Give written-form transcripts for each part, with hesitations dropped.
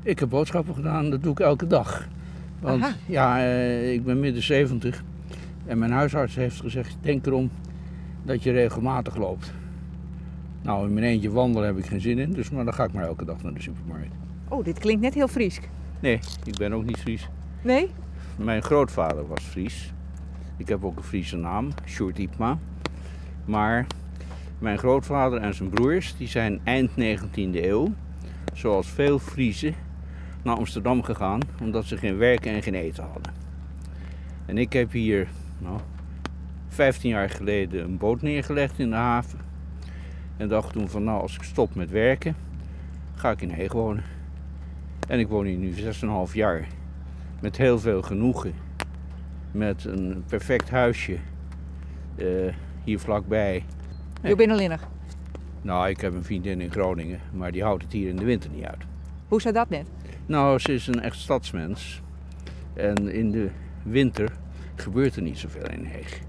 Ik heb boodschappen gedaan, dat doe ik elke dag. Want Aha. ja, ik ben midden 70 en mijn huisarts heeft gezegd, denk erom dat je regelmatig loopt. Nou, in mijn eentje wandelen heb ik geen zin in, dus maar dan ga ik maar elke dag naar de supermarkt. Oh, dit klinkt net heel Frysk. Nee, ik ben ook niet Fries. Nee? Mijn grootvader was Fries. Ik heb ook een Friese naam, Sjoerd Ypma. Maar mijn grootvader en zijn broers, die zijn eind 19e eeuw, zoals veel Friezen, naar Amsterdam gegaan, omdat ze geen werk en geen eten hadden. En ik heb hier, 15 jaar geleden een boot neergelegd in de haven. En dacht toen van, als ik stop met werken, ga ik in Heeg wonen. En ik woon hier nu 6,5 jaar. Met heel veel genoegen. Met een perfect huisje hier vlakbij. Je bent alleenig? Ik heb een vriendin in Groningen, maar die houdt het hier in de winter niet uit. Hoe zou dat net? Ze is een echt stadsmens. En in de winter gebeurt er niet zoveel in Heeg.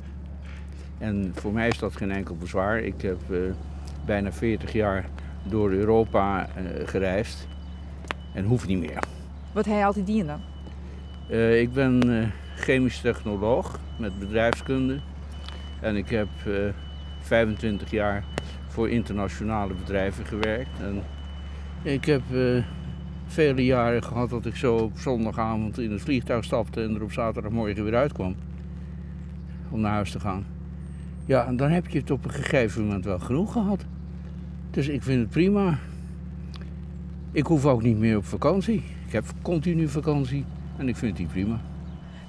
En voor mij is dat geen enkel bezwaar. Ik heb bijna 40 jaar door Europa gereisd en hoeft niet meer. Wat heb je altijd dien dan? Ik ben chemisch technoloog met bedrijfskunde. En ik heb 25 jaar voor internationale bedrijven gewerkt. En ik heb vele jaren gehad dat ik zo op zondagavond in het vliegtuig stapte en er op zaterdagmorgen weer uitkwam om naar huis te gaan. En dan heb je het op een gegeven moment wel genoeg gehad. Dus ik vind het prima. Ik hoef ook niet meer op vakantie. Ik heb continu vakantie en ik vind die prima.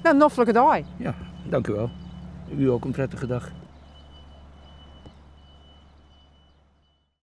Noflijke dag. Ja, dank u wel. U ook een prettige dag.